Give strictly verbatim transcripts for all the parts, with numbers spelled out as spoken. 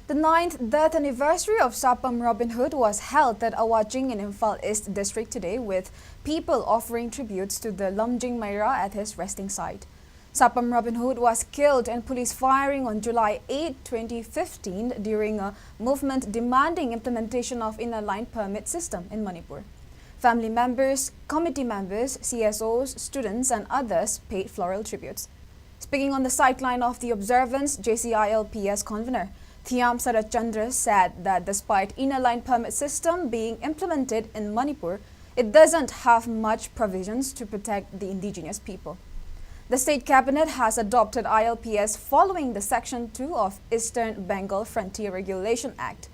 The ninth death anniversary of Sapam Robin Hood was held at Awaching in Imphal East District today, with people offering tributes to the Lamjing Maira at his resting site. Sapam Robin Hood was killed in police firing on July eighth, twenty fifteen, during a movement demanding implementation of Inner Line Permit system in Manipur. Family members, committee members, C S Os, students, and others paid floral tributes. Speaking on the sideline of the observance, J C I L P S convener Thiam Sarat Chandra said that despite Inner Line Permit system being implemented in Manipur, it doesn't have much provisions to protect the indigenous people. The state cabinet has adopted I L P S following the Section two of Eastern Bengal Frontier Regulation Act.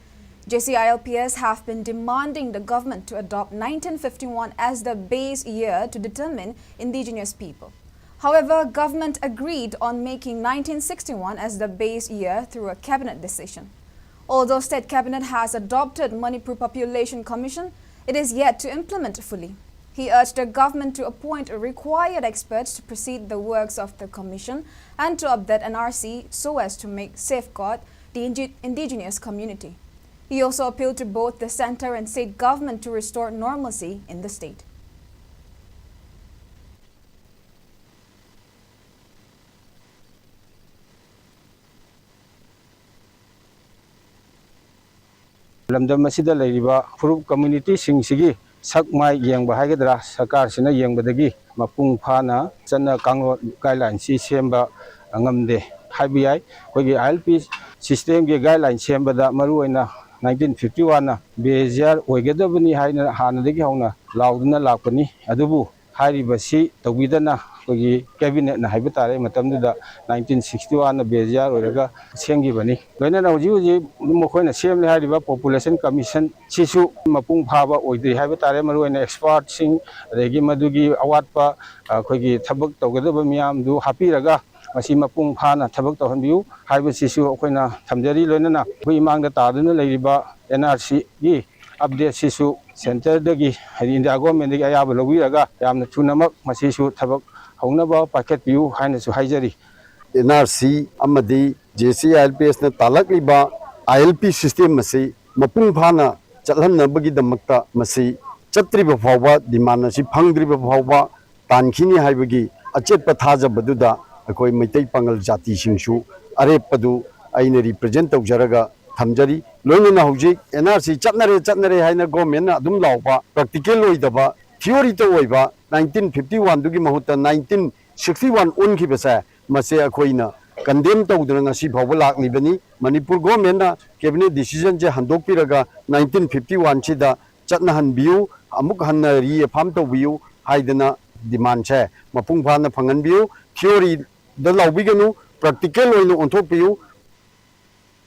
J C I L P S have been demanding the government to adopt nineteen fifty-one as the base year to determine indigenous people. However, government agreed on making nineteen sixty-one as the base year through a cabinet decision. Although state cabinet has adopted Manipur Population Commission, it is yet to implement fully. He urged the government to appoint required experts to precede the works of the commission and to update N R C so as to make safeguard the indi- indigenous community. He also appealed to both the center and state government to restore normalcy in the state. ꯂꯝꯗꯝ ꯑꯁꯤꯗ ꯂꯩꯔꯤꯕ ꯐꯨꯔꯨꯞ ꯀꯝꯃ꯭ꯌꯨꯅꯤꯇꯤꯁꯤꯡꯁꯤꯒꯤ ꯁꯛ ꯃꯥꯏ ꯌꯦꯡꯕ ꯍꯥꯏꯒꯗ꯭ꯔꯥ, ꯁꯔꯀꯥꯔꯁꯤꯅ ꯌꯦꯡꯕꯗꯒꯤ ꯃꯄꯨꯡ ꯐꯥꯅ ꯆꯠꯅ ꯀꯥꯡꯂꯣꯟ ꯒꯥꯏꯗꯂꯥꯏꯟꯁꯤ ꯁꯦꯝꯕ ꯉꯝꯗꯦ ꯍꯥꯏꯕ ꯌꯥꯏ꯫ ꯑꯩꯈꯣꯏꯒꯤ ꯑꯥꯏ ꯑꯦꯜ ꯄꯤ ꯁꯤꯁꯇꯦꯝꯒꯤ ꯒꯥꯏꯗꯂꯥꯏꯟ ꯁꯦꯝꯕꯗ ꯃꯔꯨꯑꯣꯏꯅ ꯅꯥꯏꯟꯇꯤꯟ ꯐꯤꯐꯇꯤ ꯋꯥꯟꯅ ꯕꯦꯖꯤꯌꯥꯔ ꯑꯣꯏꯒꯗꯕꯅꯤ ꯍꯥꯏꯅ ꯍꯥꯟꯅꯗꯒꯤ ꯍꯧꯅ ꯂꯥꯎꯗꯨꯅ ꯂꯥꯛꯄꯅꯤ꯫ ꯑꯗꯨꯕꯨ ꯍꯥꯏꯔꯤꯕꯁꯤ ꯇꯧꯕꯤꯗꯅ ꯑꯩꯈꯣꯏꯒꯤ ꯀꯦꯕꯤꯅꯦꯠꯅ ꯍꯥꯏꯕ ꯇꯥꯔꯦ, ꯃꯇꯝꯗꯨꯗ ꯅꯥꯏꯟꯇꯤꯟ ꯁꯤꯛꯁꯇꯤ ꯋꯥꯟꯅ ꯕꯦꯖꯤꯌꯥꯔ ꯑꯣꯏꯔꯒ ꯁꯦꯝꯈꯤꯕꯅꯤ꯫ ꯂꯣꯏꯅꯅ ꯍꯧꯖꯤꯛ ꯍꯧꯖꯤꯛ ꯃꯈꯣꯏꯅ ꯁꯦꯝꯂꯦ ꯍꯥꯏꯔꯤꯕ ꯄꯣꯄꯨꯂꯦꯁꯟ ꯀꯃꯤꯁꯟꯁꯤꯁꯨ ꯃꯄꯨꯡ ꯐꯥꯕ ꯑꯣꯏꯗ꯭ꯔꯤ ꯍꯥꯏꯕ ꯇꯥꯔꯦ꯫ ꯃꯔꯨꯑꯣꯏꯅ ꯑꯦꯛꯁꯄꯥꯔꯠꯁꯤꯡ, ꯑꯗꯒꯤ ꯃꯗꯨꯒꯤ ꯑꯋꯥꯠꯄ ꯑꯩꯈꯣꯏꯒꯤ ꯊꯕꯛ ꯇꯧꯒꯗꯕ ꯃꯤꯌꯥꯝꯗꯨ ꯍꯥꯞꯄꯤꯔꯒ ꯃꯁꯤ ꯃꯄꯨꯡ ꯐꯥꯅ ꯊꯕꯛ ꯇꯧꯍꯟꯕꯤꯌꯨ ꯍꯥꯏꯕꯁꯤꯁꯨ ꯑꯩꯈꯣꯏꯅ ꯊꯝꯖꯔꯤ꯫ ꯂꯣꯏꯅꯅ ꯑꯩꯈꯣꯏ ꯏꯃꯥꯡꯗ ꯇꯥꯗꯨꯅ ꯂꯩꯔꯤꯕ ꯑꯦꯟ ꯑꯥꯔ ꯁꯤꯒꯤ ꯑꯞꯗꯦꯠꯁꯤꯁꯨ ꯁꯦꯟꯇꯔꯗꯒꯤ, ꯍꯥꯏꯗꯤ ꯏꯟꯗꯤꯌꯥ ꯒꯣꯔꯃꯦꯟꯗꯒꯤ ꯑꯌꯥꯕ ꯂꯧꯕꯤꯔꯒ ꯌꯥꯝꯅ ꯊꯨꯅꯃꯛ ꯃꯁꯤꯁꯨ ꯊꯕꯛ ꯍꯧꯅꯕ ꯄꯥꯏꯈꯠꯄꯤꯌꯨ ꯍꯥꯏꯅꯁꯨ ꯍꯥꯏꯖꯔꯤ꯫ ꯑꯦꯟ ꯑꯥꯔ ꯁꯤ ꯑꯃꯗꯤ J C I L P ꯑꯦꯁꯅ ꯇꯥꯜꯂꯛꯂꯤꯕ ꯑꯥꯏ ꯑꯦꯜ ꯄꯤ ꯁꯤꯁꯇꯦꯝ ꯑꯁꯤ ꯃꯄꯨꯡ ꯐꯥꯅ ꯆꯠꯍꯟꯅꯕꯒꯤꯗꯃꯛꯇ ꯃꯁꯤ ꯆꯠꯇ꯭ꯔꯤꯕ ꯐꯥꯎꯕ, ꯗꯤꯃꯥꯟ ꯑꯁꯤ ꯐꯪꯗ꯭ꯔꯤꯕ ꯐꯥꯎꯕ ꯇꯥꯟꯈꯤꯅꯤ ꯍꯥꯏꯕꯒꯤ ꯑꯆꯦꯠꯄ ꯊꯥꯖꯕꯗꯨꯗ ꯑꯩꯈꯣꯏ ꯃꯩꯇꯩ ꯄꯥꯉꯜ ꯖꯥꯇꯤꯁꯤꯡꯁꯨ ꯑꯔꯦꯞꯄꯗꯨ ꯑꯩꯅ ꯔꯤꯄ꯭ꯔꯖꯦꯟ ꯇꯧꯖꯔꯒ ꯊꯝꯖꯔꯤ꯫ ꯂꯣꯏꯅꯅ ꯍꯧꯖꯤꯛ ꯑꯦꯟ ꯑꯥꯔ ꯁꯤ ꯆꯠꯅꯔꯦ, ꯆꯠꯅꯔꯦ ꯍꯥꯏꯅ ꯒꯣꯔꯃꯦꯟꯅ ꯑꯗꯨꯝ ꯂꯥꯎꯕ, ꯄ꯭ꯔꯦꯛꯇꯤꯀꯦꯜ ꯑꯣꯏꯗꯕ, ꯊꯤꯑꯣꯔꯤꯇ ꯑꯣꯏꯕ ꯅꯥꯏꯟꯇꯤꯟ ꯐꯤꯐꯇꯤ ꯋꯥꯟꯗꯨꯒꯤ ꯃꯍꯨꯠꯇ ꯅꯥꯏꯟꯇꯤꯟ ꯁꯤꯛꯁꯇꯤ ꯋꯥꯟ ꯑꯣꯟꯈꯤꯕꯁꯦ, ꯃꯁꯦ ꯑꯩꯈꯣꯏꯅ ꯀꯟꯗꯦꯝ ꯇꯧꯗꯨꯅ ꯉꯁꯤ ꯐꯥꯎꯕ ꯂꯥꯛꯂꯤꯕꯅꯤ꯫ ꯃꯅꯤꯄꯨꯔ ꯒꯣꯔꯃꯦꯟꯅ ꯀꯦꯕꯤꯅꯦꯠ ꯗꯤꯁꯤꯖꯟꯁꯦ ꯍꯟꯗꯣꯛꯄꯤꯔꯒ ꯅꯥꯏꯟꯇꯤꯟ ꯐꯤꯐꯇꯤ ꯋꯥꯟꯁꯤꯗ ꯆꯠꯅꯍꯟꯕꯤꯌꯨ, ꯑꯃꯨꯛ ꯍꯟꯅ ꯔꯤꯑꯦꯐꯥꯝ ꯇꯧꯕꯤꯌꯨ ꯍꯥꯏꯗꯅ ꯗꯤꯃꯥꯟꯁꯦ ꯃꯄꯨꯡ ꯐꯥꯅ ꯐꯪꯍꯟꯕꯤꯌꯨ꯫ ꯊꯤꯑꯣꯔꯤꯗ ꯂꯥꯎꯕꯤꯒꯅꯨ, ꯄ꯭ꯔꯦꯛꯇꯤꯀꯦꯜ ꯑꯣꯏꯅ ꯑꯣꯟꯊꯣꯛꯄꯤꯌꯨ꯫